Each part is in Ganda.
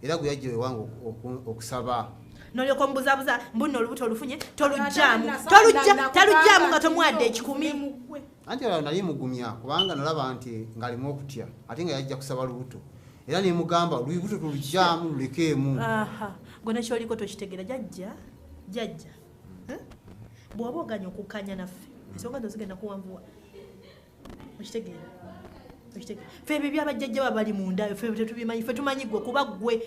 Era gwe yajja ewange okusaba. Nolyoka omubuzabuza mbunno olubuto olufunye tolujjaamu, talujjaamu nga tomuwadde 1,000. Anti olwo nali mugumya kubanga nalaba nti ng'alimu okutya, ate nga yajja kusaba lubuto, era nemugamba olubuto tolujjaamu, lulekeemu. Gwe nekyoliko tokitegera. Jajja, jajja, bw'oba oganya okukkanya naffe, ensonga zo zigenda kuwanvuwa. Okitegeera? Okitegeera? Ffe ebyo byabajjajja baba bali munda, ffe tetubimanyi. Ffe tumanyi gwe, kuba gwe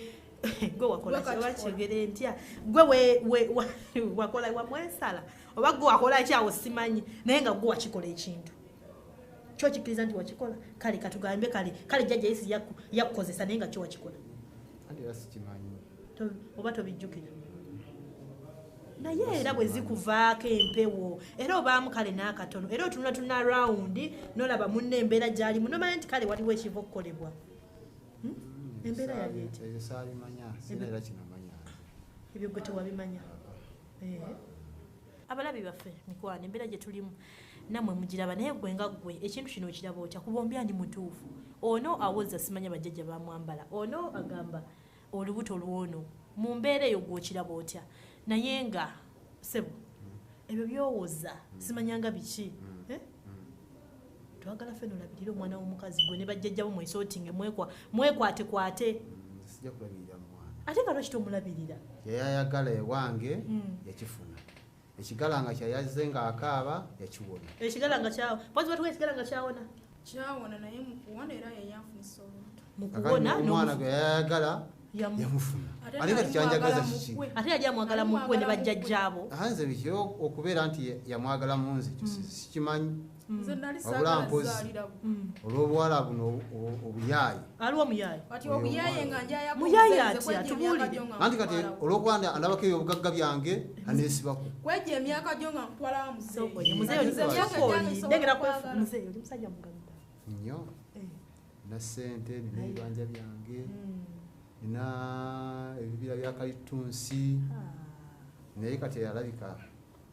gwe wakola. Gwe kakikola. Wakigere ntya gwe wakola wamwesala oba gwe wakola ki awo simanyi, naye nga gwe wakikola ekintu kyo kikkiriza nti wakikola. Kale katugambe kale jjajja Yesu yakukozesa, naye nga kyo wakikola. Anti era sikimanyi. Oba tobijjukira, naye era bwe zikuvaako empewo era obaamu kale n'akatono, era otunula tuna rawundi n'olaba munne embeera gy'alimu nomanya nti kale waliwo ekiva okukolebwa. Embeera yali etya? Ebyo saabimanya, sina era kinamanya. Ebyo gwe tewabimanya. Abalabi baffe, mikwano, embeera gye tulimu nammwe mugiraba, naye gwe nga ggwe ekintu kino okiraba otya? Ku bombi ani mutuufu? Ono awoza simanya bajjajja bamwambala, ono agamba olubuto lwono. Mu mbeera eyo gwe okiraba otya? Naye nga sebo ebyo byowoza simanyanga biki. Twagala ffe nolabirira omwana w'omukazi, gwe ne bajjajjabo mwesootinge, mwekwatekwate. Sijja kulabirira mwana. Ate nga lwaki tomulabirira? Yayayagala ewange yakifuna. Ekigala nga kyayazze ng'akaaba yakiwona. Ekigala nga kyawo. Mpozi batuwa ekigala nga kyawona? Kyawona, naye mu kuwona era yeyanfunisa olubuto. Mu Kakati kuwona omwana n'omufu- gwe yayagala yamufuna. Ate Ate nga nali tikyanjagaza mwagala kiki? mugwe. Ate yali amwagala Nali mugwe ne mwagala mugwe. bajjajjaabo. Aha, nze biki okubeera nti yamwagala mu nze, ekyo sikimanyi. Nze nali Wabula saagala mpozi. zaalira bu. Olw'obuwala buno obuyaayi. Aliwo muyaayi? Kati Oyo obuyaayi omwana. nga njayako Muyaayi omuzeeyi, atya? nze kwejja Tubuulire. emyaka gyo nga Anti kati nkutwala. olw'okuba andabako ebyobugagga byange, aneesibako. Kwejja emyaka gyo nga nkutwala wa muzeeyi. Sooka onye, muzeeyi oli Nze emyaka sooka gyange oli. nsobola Ndengera kwefu, okwagala. muzeeyi oli musajja mugagga. Nnyo. Nina ssente, nina ebibanja byange, nina ebibira bya kalitunsi. Naye kati alabika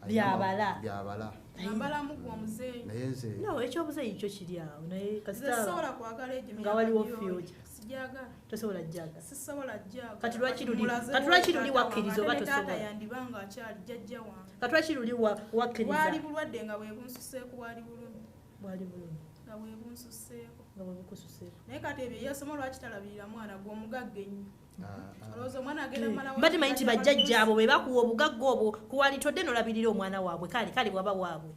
alina Byabala. byabala. Ambala mugwa omuzeeyi. Naye nze No, ekyobuzeeyi kyo kiri awo, naye Nze kasita sisobola kwagala egyo nga myaka waliwo gy'oli. future. Sijagala. Tosobola jjaga. Sisobola jjaga. Kati lwaki luli- Mulaze kati lwaki luli taata wakkiriza wange, oba ate ne taata tosobola? yandiba nga akyali jjajja wange. Kati lwaki luli wakkiriza? Bwali bulwadde nga bwe bunsuseeko, bwali bulumi. Bwali bulumi. Nga bwe bunsuseeko. Nga bwe bukususeeko. Naye kati ebyo yasoma lwaki talabirira mwana gwe omugagga ennyo? Olowooza omwana agenda malawo Mbadde manyi nti jjajja bajjajjaabo bwe bakuwa obugagga obwo kuwalitodde n'olabirira omwana waabwe. Kale, kale bw'aba waabwe.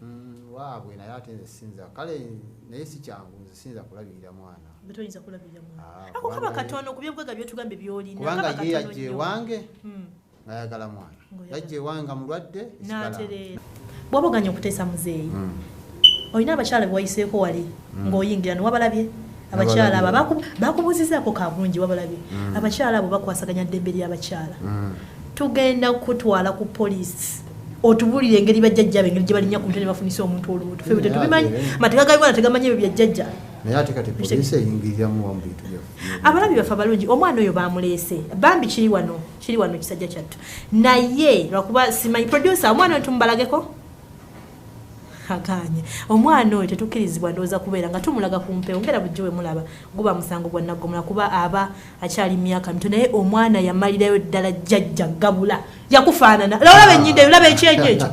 Waabwe naye ate nze sinza. Kale naye si kyangu, nze sinza kulabirira mwana. Gwe toyinza kulabirira mwana. Ako Kubanga kaba ye- katono ku byobugagga by'otugambye by'olina. Kubanga Kaba ye katono yajja nnyo. ewange ng'ayagala mwana. Ng'oyagala. Yajja ewange nga mulwadde, ekigala. N'atereera. Bw'oba oganye okuteesa muzeeyi, olina abakyala be wayiseeko wali ng'oyingira newabalabye? Abakyala abo bakubuuzizaako ka bulungi, wabalabye? Abakyala abo bakwasaganya ddembe ly'abakyala. Tugenda kutwala ku poliisi otubuulire engeri bajjajja be engeri gye balinnya ku mutwe ne bafunisa omuntu olubuto. Ffe tetubimanyi. Amateeka ga Uganda tegamanyi ebyo byajjajja. Naye ate kati poliisi eyingiriramu wa mu bintu byaffe. Abalabi baffe abalungi, omwana oyo bamuleese. Bambi kiri wano, kiri wano kisajja kyattu. Naye lwakuba simanyi producer, omwana oyo tumubalageko? Agaanye. Omwana oyo tetukkirizibwa ndowooza kubeera nga tumulaga ku mpewo, ngera bulijjo bwe mulaba guba musango gwa naggomola kuba aba akyali myaka mito, naye omwana yamalirayo ddala jjajja Gabula. Yakufaanana. Olaba ennyindo eyo, olaba ekyenyi ekyo.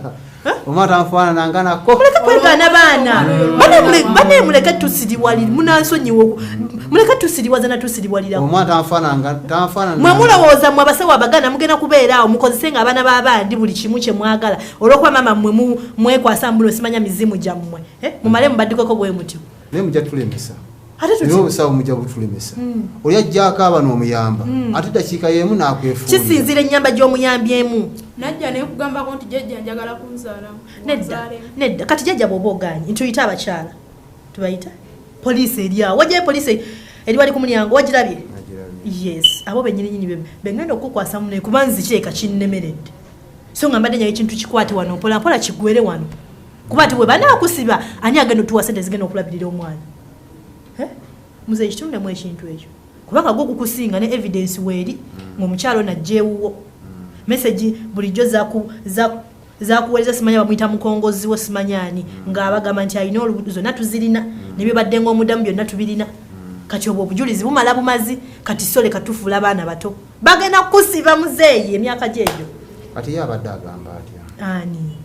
Omwana tanfaanana nga nako. Muleke kwegaana baana. Bane muleke tusiriwalira, munansonyiwa muleke tusiriwaza na tusiriwalira. Omwana tanfaanana. Mwe mulowooza mmwe abasawo Abaganda mugenda kubeera awo mukozese nga abaana b'abandi buli kimu kye mwagala olw'okuba maama mmwe mwekwasa mbuno simanya mizimu gyammwe. Mumale mubaddukeko bwe mutyo. Naye mujja tulemesa. Ate tuti- Naye obusawo mujja butulemesa. Oli ajja akaaba n'omuyamba. Ate ddakiika y'emu n'akwefuulira. Kisinziira ennyamba gy'omuyambyemu. Najja ne nkugambako nti jjajja njagala kunzaalamu. Nedda, Onzaale. nedda. Kati jjajja bw'oba ogaanye, tuyite abakyala. Tubayita? Poliisi eri awo. Wajjayo poliisi eri wali ku mulyango, wagirabye? Nagirabye. Yes, abo bennyini nnyini be ngenda okukukwasa munne kuba nze kireka kinnemeredde. So nga mbadde nyayo ekintu kikwate wano mpola mpola kigwere wano. Kuba ati bwe banaakusiba, ani agenda otuwa ssente zigenda okulabirira omwana? Muzeeyi kitundemu ekintu ekyo. Kubanga gwo gukusinga ne evidence weeri ng'omukyalo ono ajja ewuwo. Message bulijjo zakuweereza simanya bamuyita mukongozi wo simanya ani, ng'abagamba nti alina olubuto, zonna tuzirina, ne bye badde ng'omuddamu byonna tubirina. Kati obwo obujulizi bumala bumazi. Kati sole katufuula abaana bato, bagenda kukusiba muzeeyi emyaka gyegyo. Kati ye abadde agamba atya? Ani?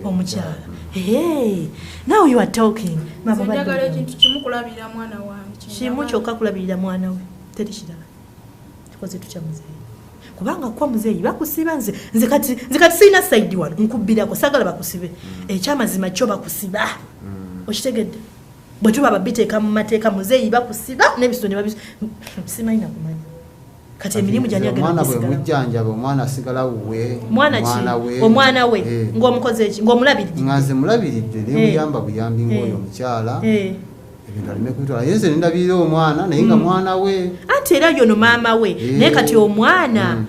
Omukyala. Hey, now you are talking. Mama, Nze njagala badde ekintu kimu, kulabirira mwana wange. Kimu kyokka, kulabirira mwana we, teri kirala. Tukoze tutya muzeeyi? Kubanga kuwa muzeeyi bakusiba. Nze kati sirina side wano nkubbirako, saagala bakusibe. Ekyamazima kyo bakusiba, okitegedde? Bwe tuba babiteeka mu mateeka, muzeeyi bakusiba n'ebisolo ne babis, simanyi nakumanya. Kati emirimu gyani agenda Omwana bwe kugisigalamu? mujjanjaba, omwana asigala wuwe. Mwana ki? Omwana we. Ng'omukozi eki? Ng'omulabiridde? Nga nze mulabiridde, nemuyamba buyambi ngaoyo omukyala ebintu aleme kubitwala. Ye nze nendabirira omwana, naye nga mwana we. Anti era yono maama we. Naye kati omwana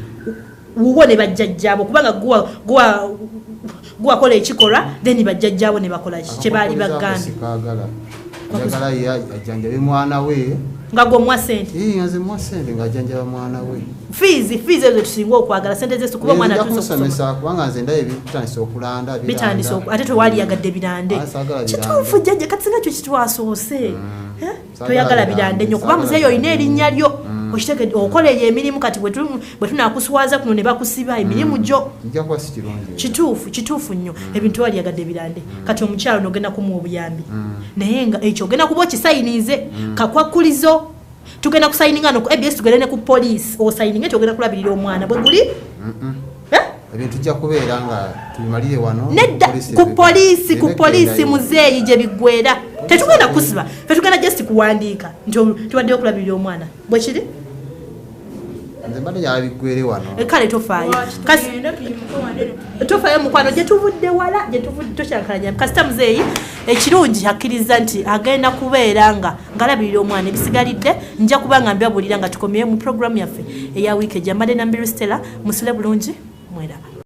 wuwo ne bajjajjaabo, kubanga guwakola ekikolwa, then bajjajjaabo ne bakola ki kye baali bagambye? Sikaagala, njagala ye ajjanjabe mwana we. Nga gwomuwa sente? Eh, nga nze muwa sente ng'ajjanjaba mwana we. Fees ezo tusinga okwagala, sente zesu, kuba omwana Nzija atuuse okusoma. kumusomesa, kubanga nze ndaba bitandise okulanda, biranda. Bitandise ate tewaliyagadde birande. Ah, saagala birande. Kituufu jjajja, kati singa kyo kitwasoose. Eh? Saagala Toyagala birande, birande nnyo, kuba saagala muzeeyi olina birande. erinnya lyo, okitegedde? Okola eyo emirimu, kati bwe tunakuswaza kuno ne bakusiba emirimu gyo. Nja kuba si kirungi. Kituufu, kituufu nnyo. Ebintu waliyagadde birande. Kati omukyalo nogenda kumuwa obuyambi, naye nga ekyo ogenda kuba okisayinize kakwakulizo. Tugenda kusayininga no ku ABS, tugende ne ku poliisi, osayininge nti ogenda kulabirira omwana bwe guli. Eh? Ebintu tujja kubeera nga tubimalire wano. Nedda. Poliisi Ku poliisi, ku ereme poliisi. kugendayo. Muzeeyi, gye biggwera tetugenda kusiba fe, tugenda just kuwandiika nti tubaddeyo okulabirira omwana, bwe kiri. Nze mbadde njagala biggwere wano. Eh, kale tofaayo. Lwaki? Tugende tuyimuke wanene. Tofaayo mukwano, gye tuvudde wala, gye tuvudde tokyankalanya. Kasita muzeeyi ekirungi akkiriza nti agenda kubeera nga ngalabirira omwana. Ebisigalidde nja kuba nga mbibabuulira nga tukomyeyo mu programu yaffe eya wiiki ejja. Mbadde Nambiru Stella, musule bulungi, mweraba.